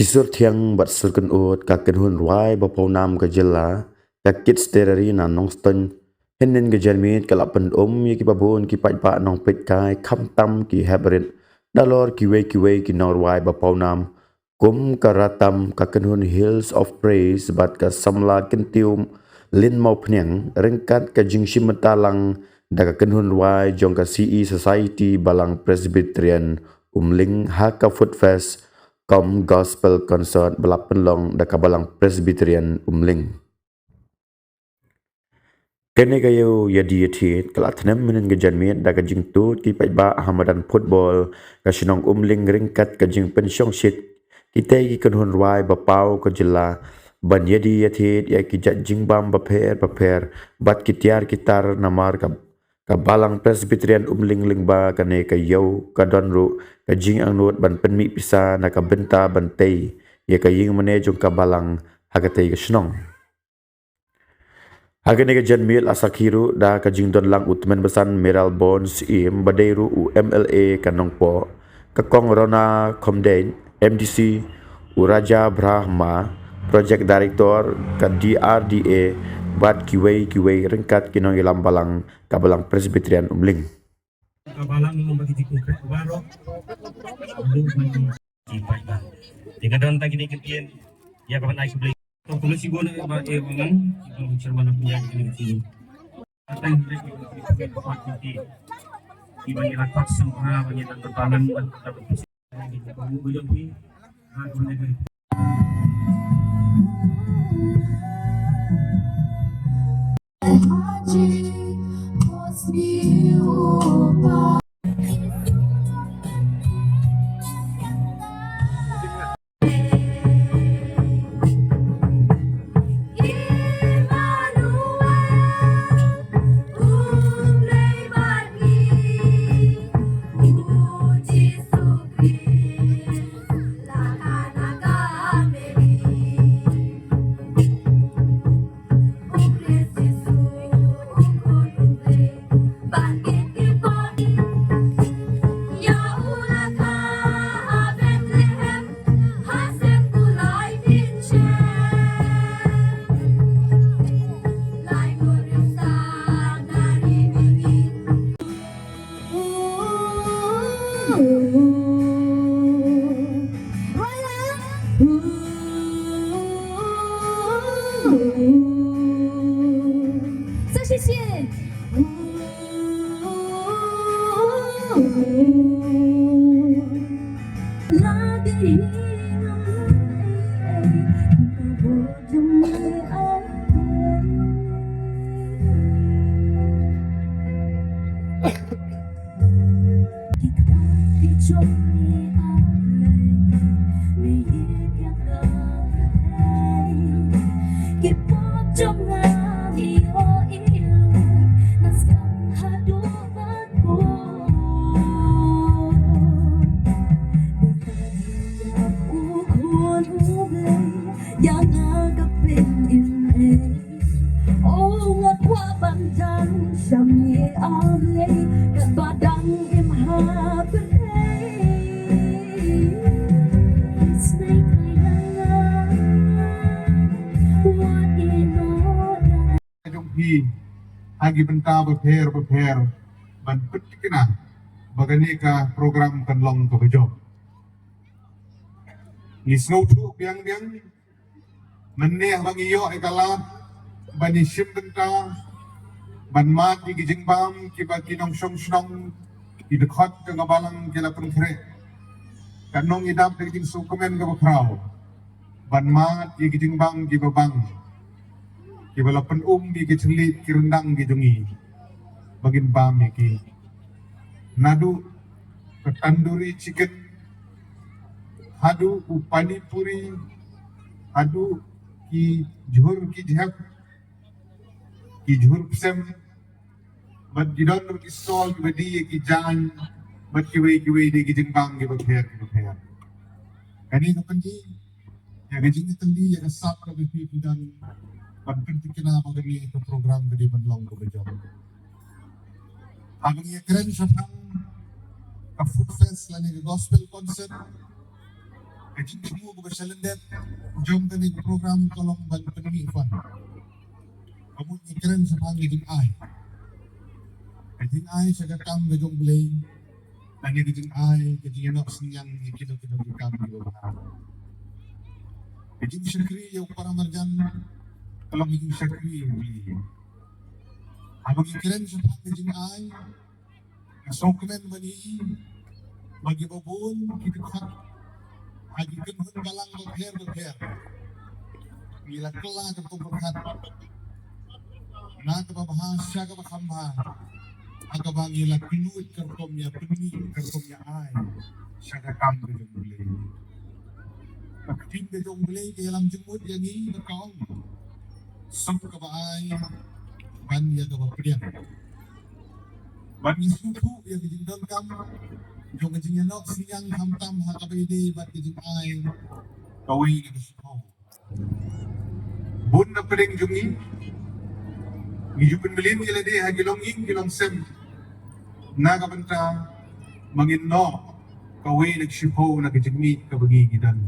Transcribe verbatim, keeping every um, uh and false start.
Ki sur thiang bad sur kynhun, ka kynhun rwai ba paw nam ka jylla, ka Kids Terrari na Nongstoiñ, hynnin ka janmiet ka la pynum ïa ki babun ki paidbah nongpeitkai, khamtam ki heprit, nalor kiwei kiwei ki nongrwai ba paw nam, kum ka Ratam, ka kynhun Hills of Praise bad ka samla kyntiew Lynmawphniang, ryngkat ka jingshim bynta lang da ka kynhun rwai jong ka C E Society Balang Presbyterian Umling ha ka Food Fest cum Gospel Concert ba la pynlong da ka Balang Presbyterian Umling. Kane ka ïew ïa die ïa thied ka la tnem mynnin ka janmiet da ka jingtud ki paidbah ha madan football ka shnong Umling ryngkat ka jingpynshongshit kitei ki kynhun rwai ba paw ka jylla ban ïa die ïa thied ïa ki jait jingbam bapher bapher bad ki tiar ki tar namar ka, ka Balang Presbyterian Umling lyngba kane ka ïew ka don ruh ka jingangnud ban pynmih pisa na ka bynta ban tei ïa ka ïing mane jong ka Balang ha katei ka shnong. Ha kane ka janmiet la sakhi ruh da ka jingdon lang u tymmen basan Meral Bones Im ba dei ruh u M L A ka Nongpoh, ka Kong Rona Khomdeiñ, M D C, u Raja Brahma, Project Director ka D R D A, bad kiwei kiwei ryngkat ki nongïalam balang ka Balang Presbyterian Umling. Ka Balang bagi jiku baroh. Ki paidbah. Te ka don tang kine ki ktien ïa ka ban ai khublei. To khublei shibun ïa ba e Balang, ïa ba chairman of India kine ki ktien. Tang khublei ki ktien ba ki ktien. Ki ba ngi la tak sngewbha ba ngi la tak Balang ba ngi la tak. Jong phi ha ki bynta bapher bapher ban pynthikna ba kane ka program kan long kaba jop. Ngi sngewthuh biang biang mynne haba ngi ïoh ïa ka lad ban ïashim bynta ban mad ïa ki jingbam kiba ki nongshong shnong ki dkhot jong ka Balang ki la pynkhreh. Kan long ïa dap da ka jingsngewkmen kaba khraw ban mad ïa ki jingbam kiba bang kiba la pynum ïa ki thylliej ki ryndang ki jong ngi ba ngin bam ïa ki. Naduh ka tandoori chicken haduh u pani puri haduh ki jhur ki jhep ki jhur psem. Bad ki don ruh ki stall kiba die ïa ki jaiñ bad kiwei kiwei de ki jingbam kiba pher kiba pher. Kane ka pyni ïa ka jingïatylli ïa ka sap kaba phi phi don ban pynthikna ba kane ka program ka dei ban long kaba jop. Haba ngi ïakren shaphang ka food fest lane ka gospel concert, Ka jingthmu kaba shalyndet jong kane ka program ka long ban pynmih fund. Ka mut ngi kren shaphang ka jingai. Ka jingai sha ka kam ka jong U Blei. Lane ka jingai, ka jingïalang synñiang ïa kino kino ki kam kiba bha. Ka jingshakri ïa u paramarjan ka long ka jingshakri ïa U Blei. Haba ngi kren shaphang ka jingai, nga sngewkmen ban ïohi ba kiba bun ki dkhot ha ki kynhun balang bapher bapher ngi la kylla ka kum pyrkhat na kaba bha sha kaba kham bha, ha kaba ngi la kylluid ka rukom ïa pynmih, ka rukom ïa ai sha ka kam ka jong U Blei. Ka ktien ka jong U Blei ka ïalam jingmut ïa ngi bad ka ong, suk kaba ai ban ïa kaba pdiang. Bad ngi sngewthuh ïa ka jingdonkam jong ka jingïalang synñiang khamtam ha kaba ïadei bad ka jingai kawei na ka shiphew. Bun na pdeng jong ngi ngi ju pynmlien ïa lade ha ki longïing ki longsem na ka bynta ba ngin noh kawei na ka shiphew na ka jingmih kaba ngi ngi don.